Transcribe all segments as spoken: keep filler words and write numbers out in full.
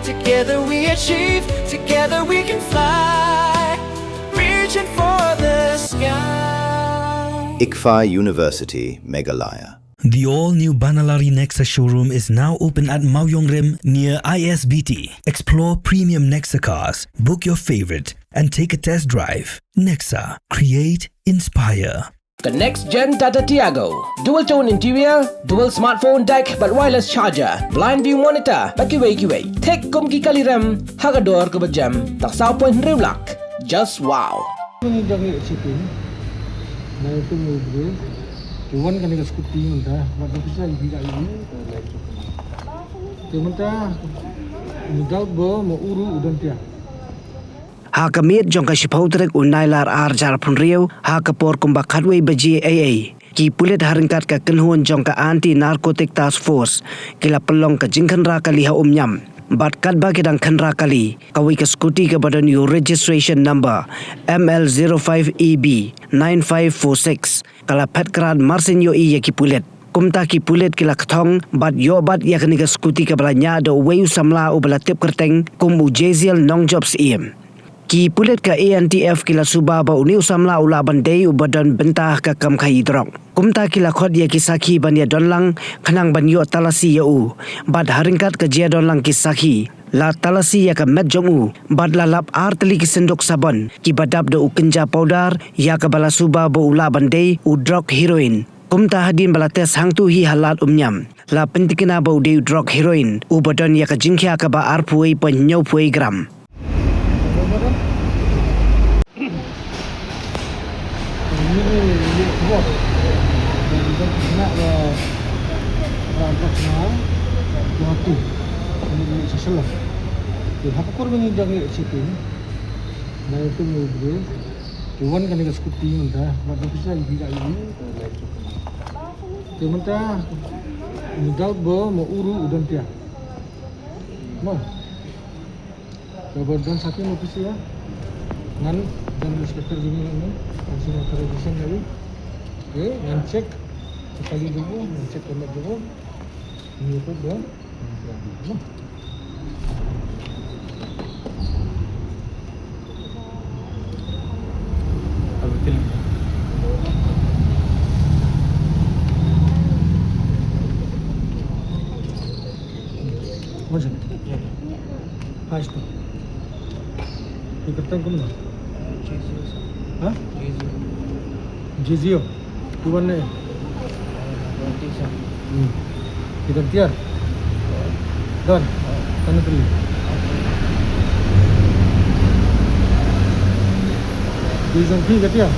Together we achieve, together we can fly. Reaching for the sky. ICFAI University, Meghalaya. The all-new Banalari Nexa showroom is now open at Mawïong Rim near I S B T. Explore premium Nexa cars, book your favorite, and take a test drive. Nexa, create, inspire. Ka next gen Tata Tiago. Dual tone interior, dual smartphone deck bad wireless charger, blind view monitor bad kiwei kiwei. Thik kum ki kali rem ha ka dor kaba jem tang saw point hynriew lak. Just wow. Ni dang ngi shipping. Na itu ngi bri. Ki wan kane ka scooty mynta. Bad ka pisa ibi ka ibi. Ki mynta. Ni daud bo mo uru udan pia. Ha ka miet jong ka shiphew tarik u Nailar ar hajar arphew hynriew, ha ka por kumba khatwei baje eiei, ki pulit ha ryngkat ka kynhun jong ka Anti Narcotic Task Force ki la pynlong ka jingkhynra kali ha Umñiam. Bad katba ki dang khynra kali, kawei ka scooty kaba don ïa u registration number M L zero five E B nine five four six ka la phet krad marsien ïohi ïa ki pulit. Kumta ki pulit ki la kthong bad ïoh bat ïa kane ka scooty kaba la ñiah da uwei u samla uba la tip kyrteng kum u Jeziel Nongjop Syiem. Ki pulit ka A N T F ki la suba ba une u samla u lah ban dei uba don bynta ha ka kam khaïi drok. Kumta ki la khot ïa ki sakhi ban ïa don lang khnang ban ïoh talasi ïa u. Bad ha ryngkat ka jia don lang ki sakhi, la talasi ïa ka met jong u bad la lap ar tylli ki synduk sabon kiba dap da u kynja powder ïa kaba la suba ba u lah ban dei u drok heroin. Kumta hadien ba la test hangtu hi ha Lad Umñiam, la pyntikna ba u dei u drok heroin uba don ïa ka jingkhia kaba arphew wei point hynñiewphew wei gram. Ki wan kane ka scooty mynta, bad ka pisa ibi ka ibi. Ki mynta, ni daud bo mo uru udan pia. Mo. Ka ba don sakhi mo pisa ïa. Ngan don inspector jong ngi ngan. Ngan shu ngan authorization lagi. Okay, ngan check. Ka kali jong u, ngan check ka met jong u. Ni ko don. Hai, stop. Ki kyrteng kumno? Ha? Jezio. Ki wan ne? Hmm. Ki don tiar? Don. Tang tri. Ki jong phi ka tiar?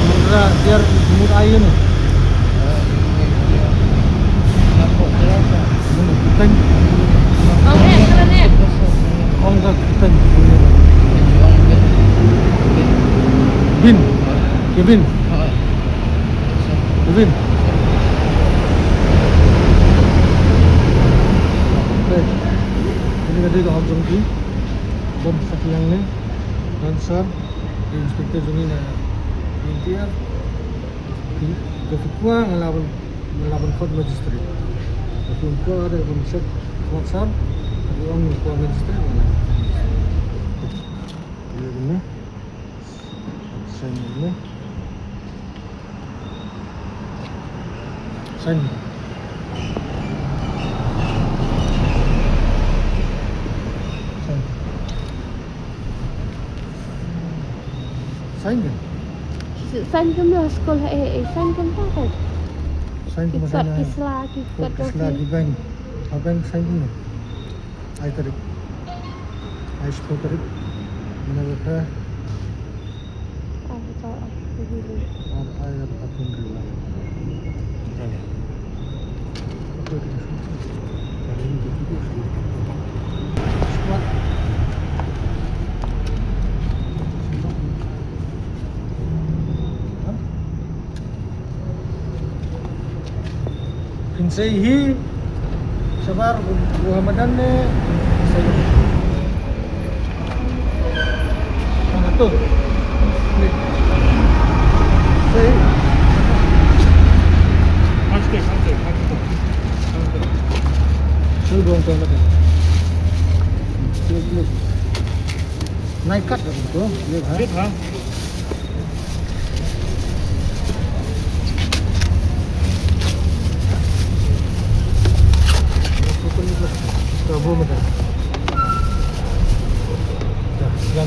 Mut ra tiar mut ai ne. Mut kyrteng. Ong ka kyrteng. Bin. Kevin. Kevin. Kane ka dei ka hok jong ki. Don sa ki hangne. Don sir. Inspector jong ngi na P N T F. Ka phi kwah nga lah ban, nga lah ban khot magistrate. Ka phi kwah re ban check khot sir. Ka phi ong kwah magistrate nga lah. Ïa kane. Sign kane. Sign. Sign. Sign kan? Sign kumno skul ha eh, eh, sign kumta kan? Sign kumta. Ki sla, ki kot, ki sla, ki bank. Ha bank sign kumno? Ai tarik. Ai sepuluh tarik. Mana ka? Ar hajar arphew hynriew. Ar hajar arphew hynriew. Phin sei hi shabar u, u Hamadan ne. Sei. Hang atur. Sei. Hang sei, hang sei, hang Nai kat tu, lihat, ha? Dah, jalan.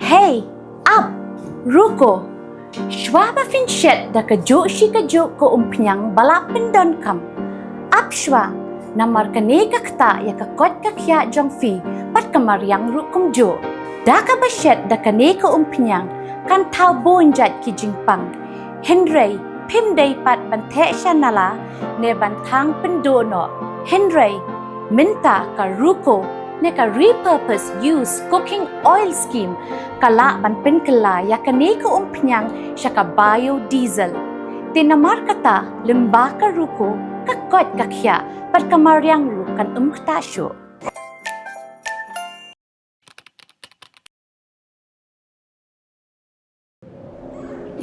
Hey, ap, ruko. Shuwa ba phin shet da kajuh shi kajuh ka umphniang ba la pyndonkam, ap shuwa, namar kane ka ktah ïa ka koit ka khiah jong phi bad ka mariang ruh kumjuh. Da kaba shet da kane ka umphniang kan thaw bun jait ki jingpang. Hynrei phim dei pat ban theh sha nala ne ban thang pynduh noh. Hynrei mynta ka ruko ne ka repurpose use cooking oil scheme ka lah ban pynkylla ïa kane ka umphniang sha ka biodiesel. Te namar kata lyngba ka ruko ka koit ka khiah bad ka mariang ruh kan ym ktah shuh.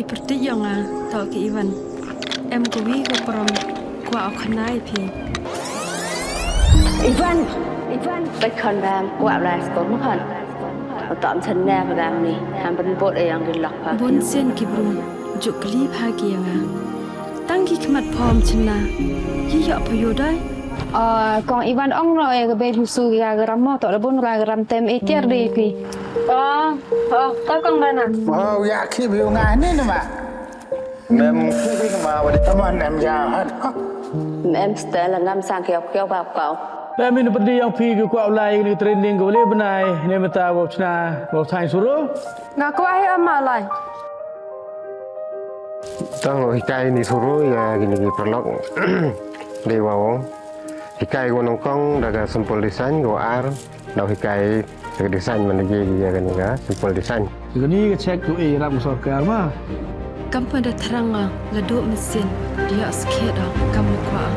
I pyrthei ïa nga, to ki Ivan. Em kawi ka prom, kwah u khana ïa phi. Ivan, Ivan, bad khon bam, kwah bla skor ma khon. Uta am chan ne ba bam ni, ham ban bot e yang di lok pa. Bun sien ki bru, juk kli pha ki ïa nga. Tang ki khmat phom chynna, ki ïoh pha ïoh dai. Ah, kong Ivan ong no e ka bei phi su ya gram mo to da bun ra gram tem e tiar dei phi. Oh, oh, to kong Bana. Oh, ya ki bi nga ni ni ma. Mem ki bi ma wa di. Come on, em ya hat. Mem stel ngam sang kiau kiau ba kau. Em, ïa phi ki kwah u lai ïa kane ka training kaba lai bnai ne mynta ba u shna ba u thaiñ shuh ruh? Nga kwah hi, em, ma lai. Tang hikai ni shuh ruh ïa kine ki paralok. Dei ba u hikai ko nyngkong da ka simple design, ko ar da u hikai da ka design man la ïa kane ka simple design. Kane ka check to e ram ka sorkar ma. Kam pat da thrang nga la duh mynsiem ïa skhet kam kwah.